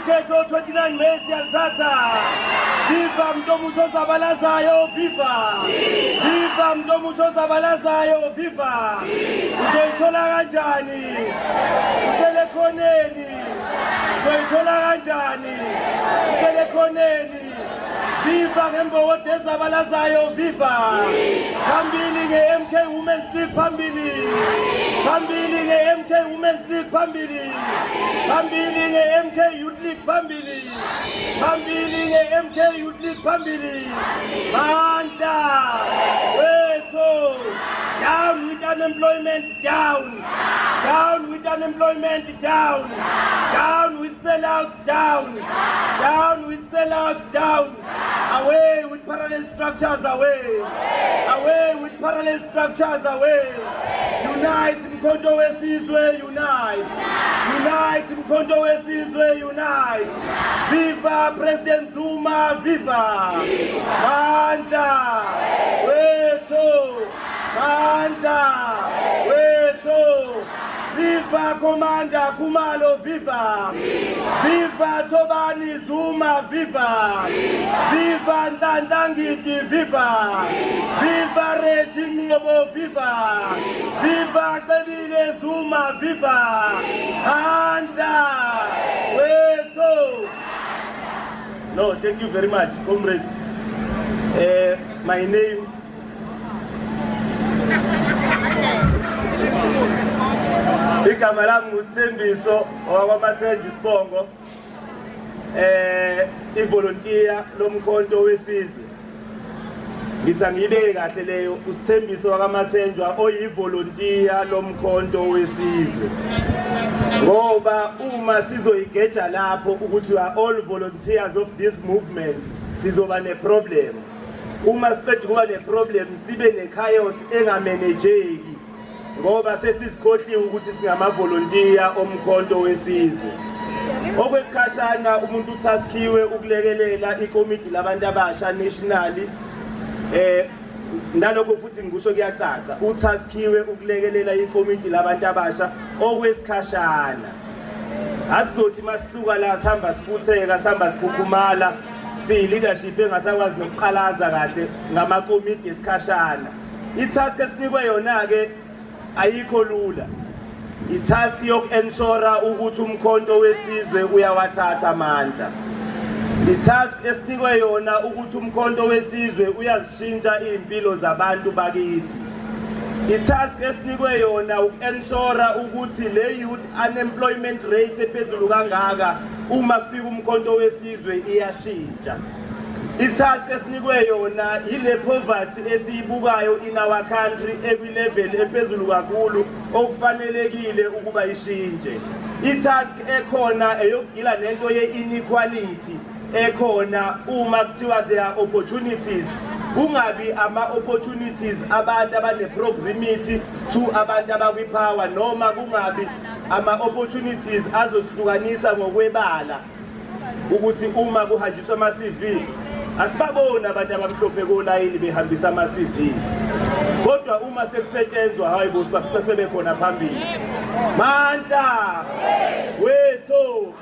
Ukhetho 29 May siyalithatha. Viva Mntomusho Zabalazayo, viva! Viva Mntomusho Zabalazayo, viva! Uzoyithola kanjani? Uhlele khoneni. Uzoyithola kanjani? Uhlele khoneni. Viva ngembokodo ezabalazayo, viva! Phambili nge-MK Women's League, phambili! Phambili nge-MK Women's League, phambili! Phambili nge-MK Youth League, phambili! Phambili nge-MK Youth League, phambili! Mandla wethu! Down with unemployment, down! Down with unemployment, down! Down with sellouts, down! Down with sellouts, down! Away with parallel structures, away! Away with parallel structures, away! Unite Mkhonto weSizwe, unite! Unite Mkhonto weSizwe, unite! Viva President Zuma, viva! Mandla wethu! Mandla wethu! Viva Commander Khumalo, viva! Viva Thobani Zuma, viva! Viva Nhlanhla Ngidi, viva! Viva Reggie Ngcobo, viva! Viva Cebile Zuma, viva! Mandla wethu! No, thank you very much, comrades. My name igama lami nguSithembiso owakwaMathenji Sibongo, ivolontiya lomkhonto wesizwe. Ngithi angiyibeke kahle leyo, uSithembiso wakaMathenjwa oyivolontiya lomkhonto wesizwe, ngoba uma sizoyigeja lapho ukuthi we are all volunteers of this movement, sizoba ne-problem. Uma siqeda kuba ne-problem, sibe ne-chaos engamanejeki, ngoba sesizikhohliwe ukuthi singamavolontiya omkhonto wesizwe. Okwesikhashana umuntu utaskiwe ukulekelela ikomiti labantu abasha nationally. Nalokho futhi ngikusho kuyacaca, utaskiwe ukulekelela ikomiti labantu abasha okwesikhashana. Asizothi masisuka la sihamba sifutheka, sihamba sikhukhumala, siyi-leadership engasakwazi nokuqalaza kahle ngamakomiti esikhashana. I-task esinikwe yona-ke ayikho lula. I-task yoku-ensure ukuthi umkhonto wesizwe uyawathatha amandla. I-task esinikwe yona ukuthi umkhonto wesizwe uyazishintsha iy'mpilo zabantu bakithi. I-task esinikwe yona uku-ensure ukuthi le youth unemployment rate ephezulu kangaka, uma kufika umkhonto wesizwe iyashintsha. I-task esinikwe yona ile poverty esiyibukayo in our country ekwi-level ephezulu kakhulu okufanelekile ukuba ishintshe. I-task ekhona eyokudila nento ye-inequality ekhona. Uma kuthiwa there are opportunities, kungabi ama-opportunities abantu abane-proximity to abantu abakwi-power, noma kungabi ama-opportunities azosihlukanisa ngokwebala, ukuthi uma kuhanjiswa ama-CV asibaboni abantu abamhlophe kolayini behambisa ama-CV, kodwa uma sekusetshenzwa, hayi bo, sibafica sebekhona phambili. Mandla wethu!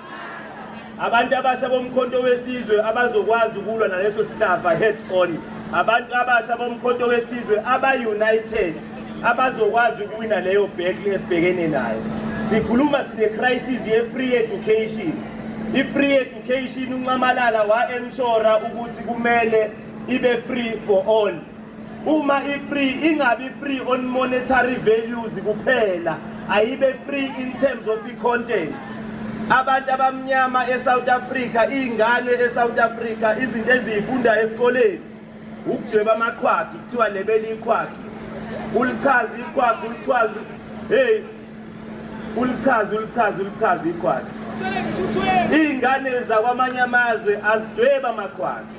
Abantu abasha bomkhonto wesizwe abazokwazi ukulwa naleso sihlava head on, abantu abasha bomkhonto wesizwe aba-united abazokwazi ukuwina leyo battle esibhekene nayo. Sikhuluma sine-crisis ye-free education. I-free education, uNxamalala wa-ensure ukuthi kumele ibe free for all. Uma i-free, ingabi free on monetary values kuphela, ayibe free in terms of i-content. Abantu abamnyama eSouth Africa, iy'ngane eSouth Africa, izinto eziyifunda esikoleni ukudweba amaqhwagi. Kuthiwa lebela iqhwagi, ulichaze iqhwagi, ulichaze, hey, ulichaze, ulichaze, ulichaze iqhwagi. Iy'ngane zakwamanye amazwe azidweba amaqhwagi,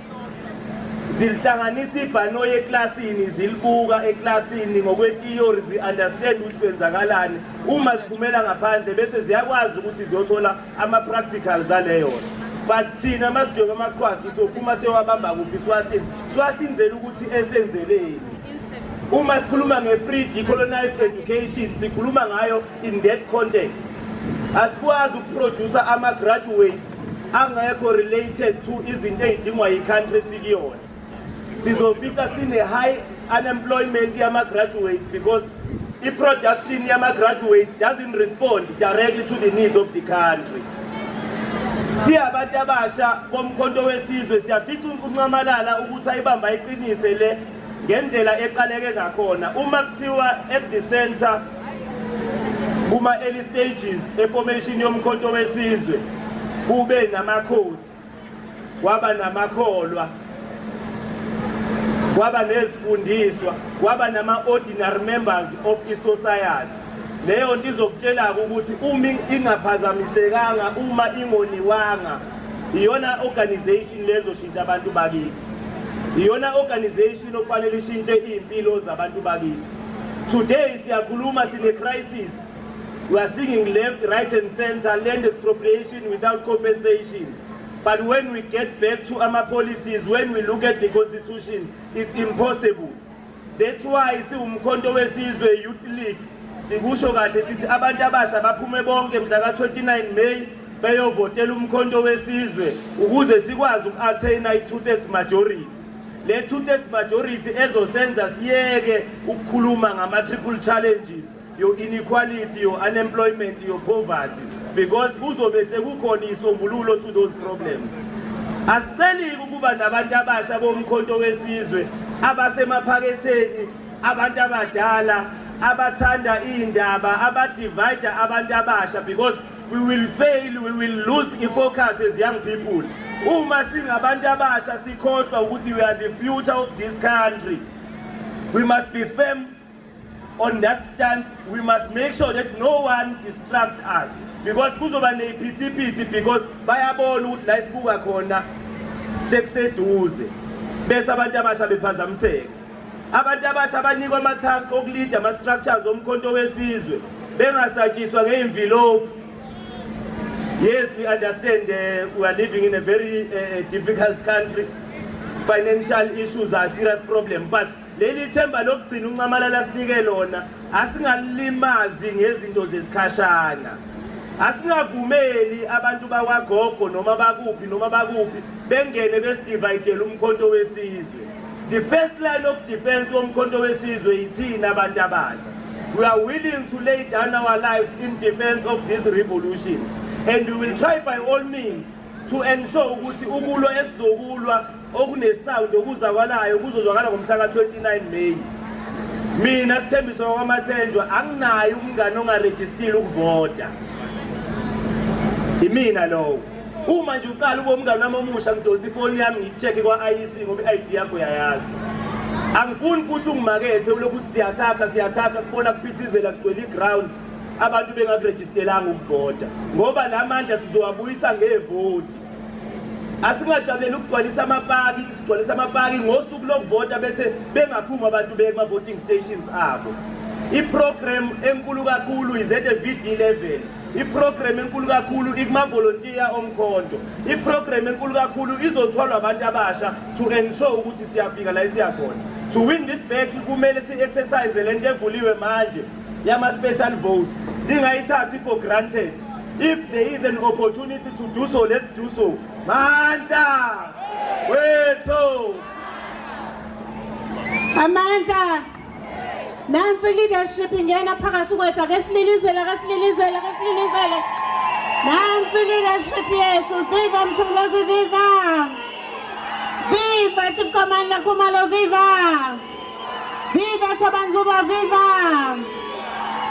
zilihlanganisa ibhanoyi eklasini, zilibuka eklasini ngokwe-theory, zi-understand ukuthi kwenzakalani. Uma ziphumela ngaphandle bese ziyakwazi ukuthi ziyothola ama-practicals aleyo. But thina masidweba amaqhwagi, sophuma siyowabamba kuphi, siwahlinze, siwahlinzele ukuthi esenzeleni? Uma sikhuluma nge-free decolonized education, sikhuluma ngayo in that context. Asikwazi ukuproduce ama-graduates angekho related to izinto ey'dingwa yi-country sikuyona. Sizofica sine-high unemployment yama-graduates because i-production yama-graduates doesn't respond directly to the needs of the country. Siyabantu abasha boMkhonto weSizwe, siyafica uNxamalala ukuthi ayibamba iqinise le ngendlela eqaleke ngakhona. Uma kuthiwa at the center kuma early stages e-formation yoMkhonto weSizwe kube namakhosi, kwaba namakholwa, kwaba nezifundiswa, kwaba nama-ordinary members of i-society, leyo nto izokutshela-ke ukuthi uma ingaphazamisekanga, uma ingoniwanga, iyona organization lezoshintsha abantu bakithi, iyona organization okufanele ishintshe iy'mpilo zabantu bakithi. Today siyakhuluma, sine-crisis. We are singing left, right and center, land expropriation without compensation, but when we get back to our policies, when we look at the constitution, it's impossible. That's why siwuMkhonto weSizwe Youth League sikusho kahle, sithi abantu abasha baphume bonke mhla ka-29 May beyovotela uMkhonto weSizwe ukuze sikwazi uku-attain i-2/3 majority. Le 2/3 majority ezosenza siyeke ukukhuluma ngama-triple challenges, your inequality, your unemployment, your poverty, because kuzobe sekukhona isombululo to those problems. Asiceli ukuba nabantu abasha boMkhonto weSizwe abasemaphaketheni, abantu abadala abathanda iy'ndaba, aba-divide abantu abasha, because we will fail, we will lose i-focus as young people uma singabantu abasha sikhohlwa ukuthi we are the future of this country. We must be firm on that stance. We must make sure that no one distracts us, because kuzoba neyiphithiphithi, because bayabona ukuthi la isibuka khona sekuseduze, bese abantu abasha bephazamiseka. Abantu abasha banikwa ama-task oku-lead-a ama-structures oMkhonto weSizwe, bengasatshiswa ngey'mvilophu. Yes, we understand we are living in a very difficult country. Financial issues are a serious problem, but leli themba lokugcina uNxamalala sinike lona asingalilimazi ngezinto zesikhashana. Asingavumeli abantu bakwagogo noma bakuphi noma bakuphi bengene besi-divide-ele uMkhonto weSizwe. The first line of defense woMkhonto weSizwe yithina abantu abasha. We are willing to lay down our lives in defense of this revolution, and we will try by all means to ensure ukuthi ukulwa esizokulwa okune-sound okuzwakalayo kuzozwakala ngomhla ka-29 May. Mina Sithembiso wakaMathenjwa anginaye umngane ongarejistile ukuvota. Imina lowo. Uma nje uqala ube umngane wami omusha, ngidonsa ifoni yami ngiku-check-e kwa-IEC ngoba i-ID yakho uyayazi. Angifuni futhi ungimakethe ulokuthi siyathatha siyathatha, sibona kuphithizela kugcwele i-ground, abantu bengakurejistelanga ukuvota, ngoba la mandla sizowabuyisa ngevoti. Asingajabuleli ukugcwalisa amapaki, sigcwalisa amapaki ngosuku lokuvota bese bengaphumi abantu beye kuma-voting stations abo. I-program enkulu kakhulu is at the VD level. I-program enkulu kakhulu ikuma-volunteer omkhonto. I-program enkulu kakhulu izothwalwa abantu abasha to ensure ukuthi siyafika la esiyakhona. To win this back kumele si-exercise lento evuliwe manje yama-special votes. Ningayithathi for granted. If there is an opportunity to do so, let's do so. Mandla wethu! Amandla! Nansi leadership ingena phakathi kwethu. Ake sililizele, ake sililizele, ake sililizele. Nansi leadership yethu. Viva Msholozi, viva! Viva Chief Commander Khumalo, viva! Viva Thaba Nzuba, viva!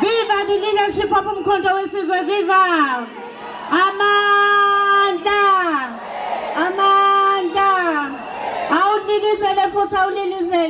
Viva the leadership of Umkhonto weSizwe, viva! Amandla! Amandla! Awulilizele futhi, awulilizele.